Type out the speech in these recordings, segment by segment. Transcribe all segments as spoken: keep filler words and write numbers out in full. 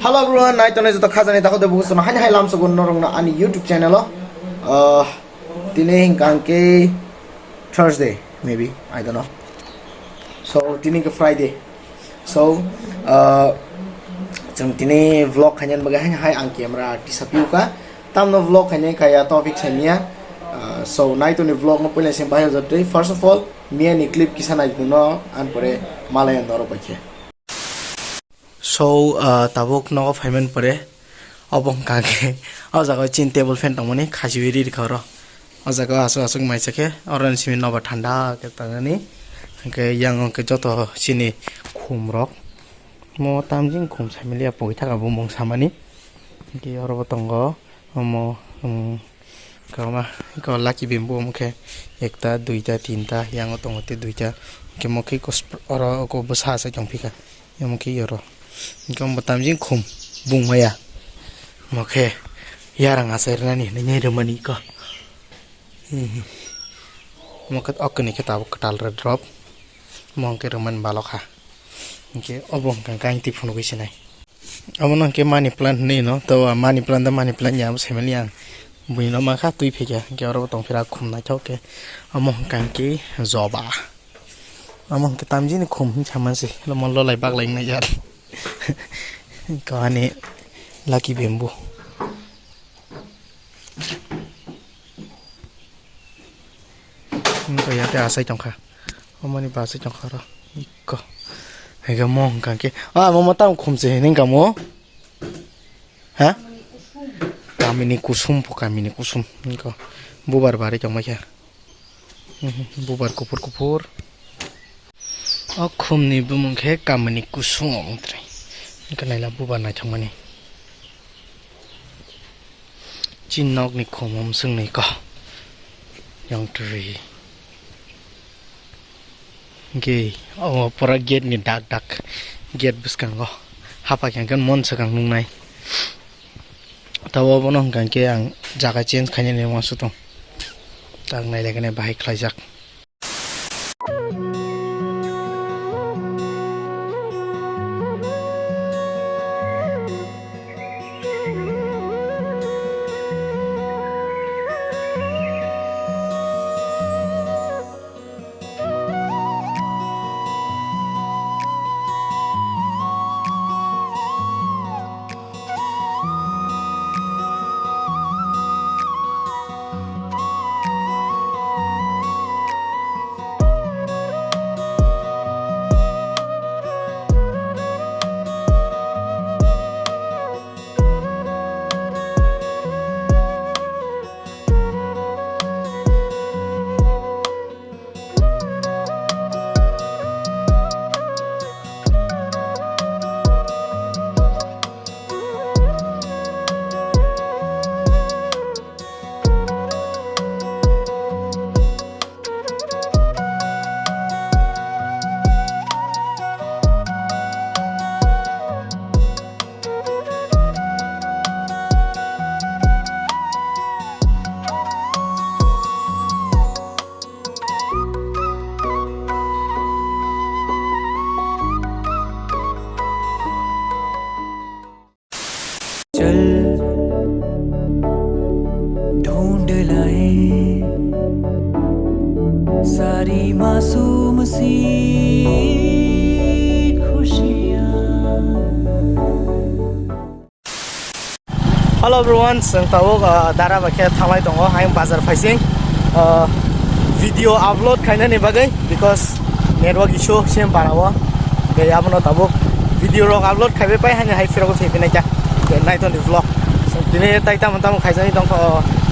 Hello everyone, nai tongnai joto khajani takhuk de bukusono haini hai lamsogo norokno ani YouTube channel o. Ah, tini hwnkha hwnkhe Thursday, maybe, I don't know. So, tini hwnkhe Friday. So, ah, chwng tini vlog khainani bagwi haini hai ang camera tisa piuka. Tamno vlog khainai kaya topic saimia. Ah, so, nai tongni vlog no puila seng bahai jotwi. First of all, miya ni clip kisa nai kuno, an pore malaya norok bai khe. So, ah, tabuk nogo phaimani pore, obo hwnkha khe, o jaga o chini table fan tongmani khasiui ri rikha oro. O jaga o aswk aswk maisa khe, oro ni simi nobar thanda khe tongnani. Hwnkhe yang hwnkhe joto chini khum rok. Mo tamjin khum saimiliya pogwi thaka bumung samani. Hwnkhe oro bo tongo. Omo, um, kwbangma, eko lucky bamboo omo khe ekta, duita, tinta, yango tongo tei duita. Hwnkhe omo khe eko sp-, oro eko bwsa se tongphika. Omo khe oro. Hwnkhe omo tamjin khum bung maya. Omo khe yarang achai rwnani hinwi nai rwmani eko. Hmm. Omo khe okni khe tabuk kwtal rw drop. Omo hwnkhe rwmani balokha. Hwnkhe obo hwnkha khe ang twi phunugwi sinai. Obono hwnkhe money plant hinwi no, to money plant da money plant ya, abo saimani ang. Buino mankha twi phaikha, hwnkhe oro bo tongphira khum naithok khe. Omo hwnkha hwnkhe joba. Omo hwnkhe tamjini khum hinwi samansi, omo lolai baglai wngnai jat. Kahani lucky bamboo. Wngkha ya tei achai tongkha. Omoni bachai tongkha oro. Ikko. Haikhe mo hwnkha khe. Ah, mo tamo khumse hinwi wngkha mo? Ha? Kamini kusum po, kamini kusum. Wngkha. Bubar bari tongmai kha. Mhm, bubar kuphur kuphur. O khumni bumung khe kamini kusung wng twi. Wngkha naila bubar naithokmani. Chini nokni khumung swngni ko. Yang twi. Hwnkhe o pura gate ni dak dak. Gate bwskango. Hapha khe hwnkhe mon swkang nuknai. Tabo bono hwnkha khe ang jaga change khainani uansukha. Tak nailaikheno bahai khlaijak. चल ढूंढ लाए सारी मासूम सी खुशियां। Hello everyone, chwng tabuk, uh, dara bai khe thanglai tongo, ayang bazar phaising, uh, video upload khainani bagwi, because network issue sem para o. Tei abono tabuk video rok upload khaibai pai hani hai phirok thai phinai kha. Tei naitoni vlog. So, tini tai tamo tamo khaijani tongkha o,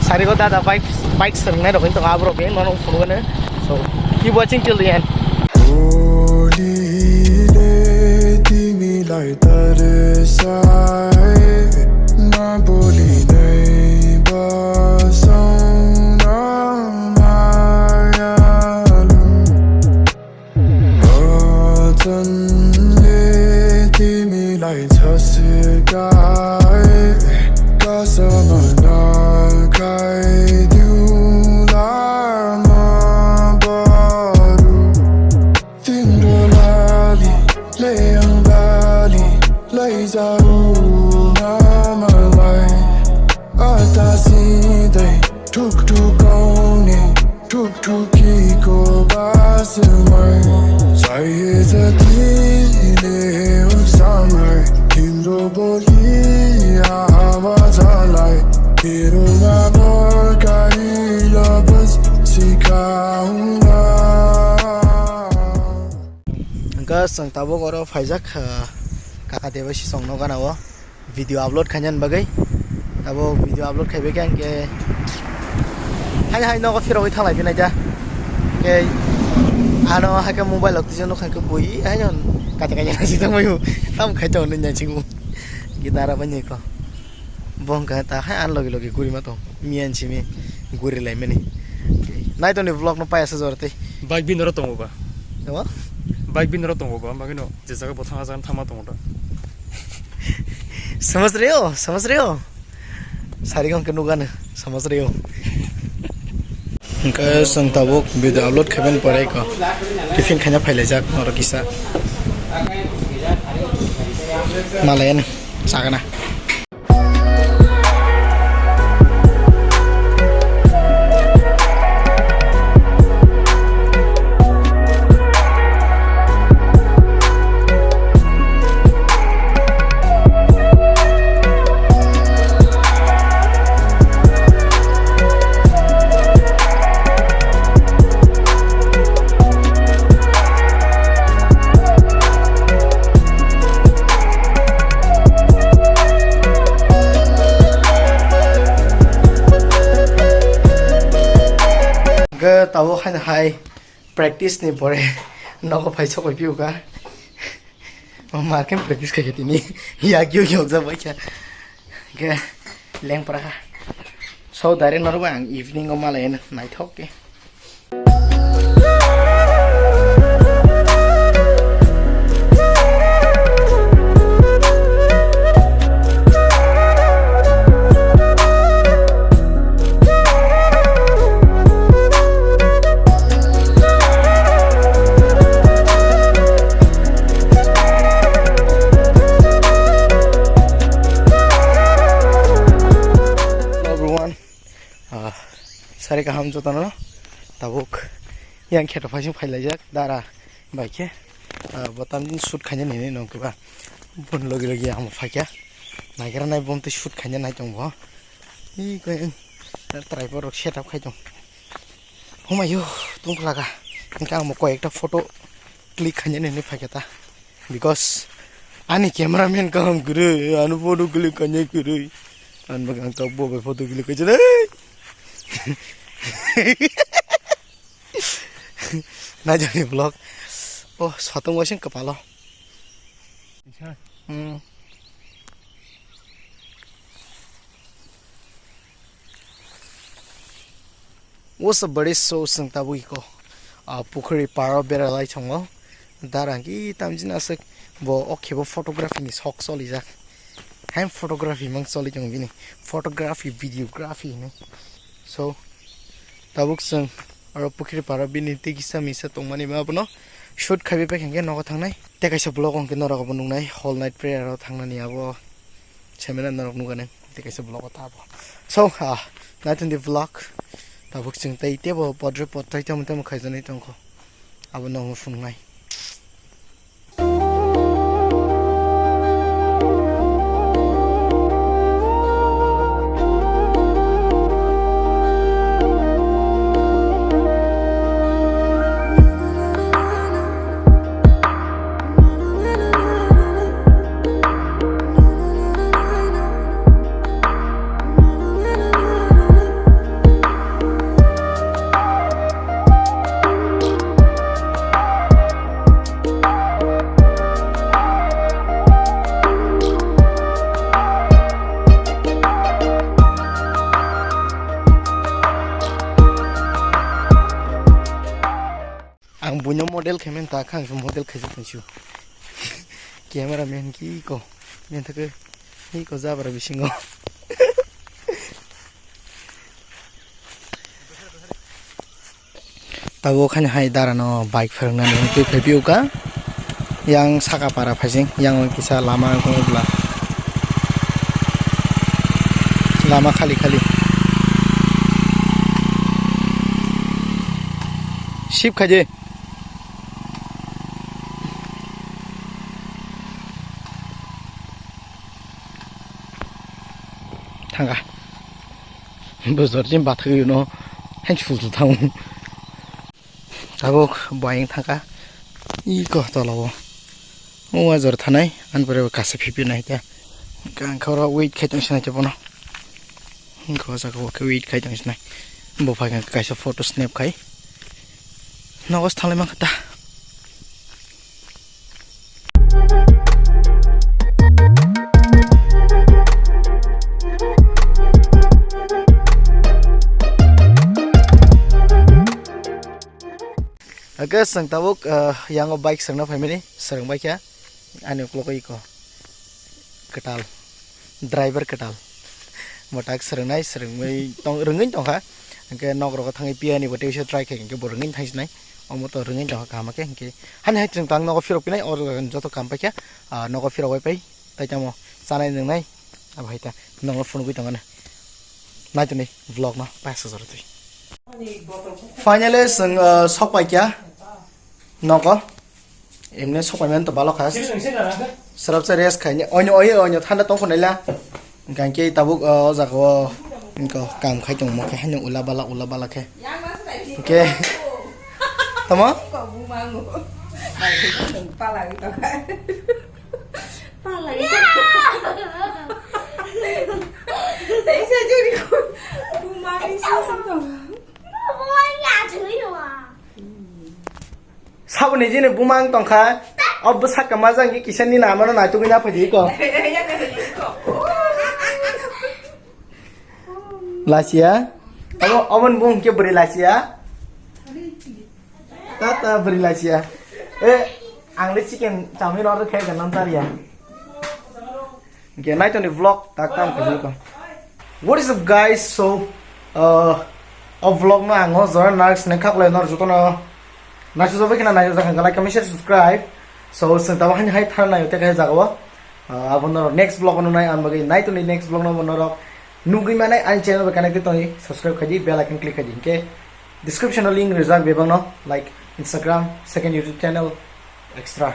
sarigo dada bike, bike swrwngnai rok wng tongkha, aborok bini mano phunukgwino. So, keep watching till the end. Bolile timi lai tarsai, ma boli nai ba sauna maya lu. Ajan le timi lai chaskai, kasama na khai diu lama baru. Tiम्रो लागि, ले आऊँ बाली, लैजाऊ। Tasidai thuk thuk kauni thuk thuk ki ko basmai. Sai zatile usamai kindo boli awa jalai. Kiru na bor kai labas sikauna. Hwnkhe chwng tabuk oro phaijak, ah, kaka deba si chwng nokgana o. Video upload khainani bagwi. Abo video upload khaibai khe ang khe hai hai nogo phirogwi thanglai phinai da. Khe ano hai khe mobile rok tisa nukha khe bui hai no kati kati nasi tongmai u. Tam khai tong nai nai chingu. Gidara bai nai ko. Bong kha ta hai an logi logi guri ma tong. Miyan simi guri lai mani. Nai toni vlog no paya sa jor tei. Bike bin ro tongo ba. Tamo? Bike bin ro tongo ba. Bagino je jaga bothang ajan thama tongo da. Samajh rahe ho, samajh rahe ho. Sari gong ke nugan, samajh rahe ho. Hwnkhe chwng tabuk video upload khaiben pore ko tiffin khaina phailaijak norok kisa. Malayan chagana. Hwnkhe tabuk haino hai practice ni pore nogo phai sokoi piu kha. Mar khe practice khai khe tini yak yuk yokjak bai kha. Hwnkhe lengpra kha. So direct norok bai ang evening o malai naithok khe. Everyone, ah, sari kaham jotono tabuk yang kheto phaising phailaijak dara bai khe, ah, bo tamjin shoot khaina nini nong kiba bon logi logi ang phaikha naigra nai bom tei shoot khaina nai tong bo. Ih, khe, tripod rok setup khai tong. Humayo, tungkhlaga. Hingke ang bo koi ekta photo click khainani hinwi phaikha ta. Because ani cameraman kaham kwrwi, ano photo click khainai kwrwi. Ang bo ang tok bo bai photo click khaijak. Naijani vlog. Oh, satung waising kwpalo. Hmm. What's up, buddy? So, chwng tabuk iko, ah, pukhuri paro beralai thongo. Darang ki tamjin aswk bo o khe bo photography ni sok cholijak. Hain photography mang choli tongo bini. Photography, videography hinwi. So, tabuk chwng oro pukhuri paro bini tei kisa misa tongmani ma bono shoot khaiwi pai khe nogo thangnai. Tei kaisa vlog hwnkhe norok bo nuknai, whole night prayer o thangnani abo seminar norok nukani. Tei kaisa vlog o ta abo. So, ah, naithondi vlog. Tabuk chwng tei tebo podre pod tai tamo tamo khaijaknai tongkho. Abo nokno phunuknai. Ang buino model khe men ta kha, ang model khe tong su. Camera man ki ko, men thake, hi ko jabra bisingo. Tabuk haino hai dara no bike phwrwngna ni twi phai phiyok kha. Yang saka para phaising, yang kisa lama wng tong bwla. Lama khali khali. Sip khaidi. Thanga. Bujor jin bathagwi no. Hain sul sul thang. Tabuk boyang thangkha. Iko tolao. O ajor thanai, an pore kasa phipi nai ta. Kang khoro wait khai tong sinai bono. Ko jaga o khe wait khai tong sinai. Bo phai kha kaisa photo snap khai. Nogos thanglai mankha ta. Oke, chwng tabuk, ah, yango bike swrwngna phaimani, swrwng bai kha. Ani uklogo iko. Kwtal. Driver kwtal. Bo tak swrwngnai, swrwngwi tong, rwngwi tongkha. Hwnkhe nok rogo thangwi piya ni bo tei try khe, hwnkhe bo rwngwi thangsinai. Omo to rwngwi tongkha kaham khe, hwnkhe hani hai chwng tang nogo phirok pinai, oro joto kam paikha, ah, nogo phirok bai pai. Tai tamo chanai nwngnai, abo hai ta nogo phunugwi tongmani. Nai toni vlog no paisa jora twi. Finally, chwng, ah, sok paikha nogo. Emne sok paimani to balo kha. Srapsa rest khaini. Oino, oino, oino, thanda tong khonai la. Hingke tabuk, ah, o jaga o, hingke kam khai tongmo khe, haino ula bala, ula bala khe. Hingke, tamo? Saboni jini buma wng tongkha. O bwsakha majang khe kisa nini amano naitugwi naphai di ko. Lachiya. Abo, oboni bung khe bwrwi lachiya. Tata bwrwi lachiya. E, ang le chicken chowmin order khe ganam tariya. Hingke naitoni vlog tak tam khaijak. What is up, guys? So, uh, o vlog no ang o jora narwk sinai khaklai nor jotono naisuk jobai kheno naisuk jak hingke like, comment, share, subscribe. So, chwng tabuk hani hai thar naio tei kaisa jaga o. Uh, abo norok next vlog o nunai ang bagwi naitoni next vlog no norok nugwi manai ani channel bai connected tongwi subscribe khaidi bell icon click khaidi hingke description o link rijak bebak no like Instagram second YouTube channel extra.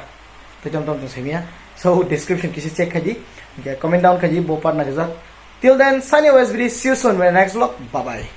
Tei tom tom tong saimia. So, description kisi check khaidi. Hingke comment down khaidi, bo part naisajak. Till then, signing off S B D. See you soon with the next vlog. Bye bye.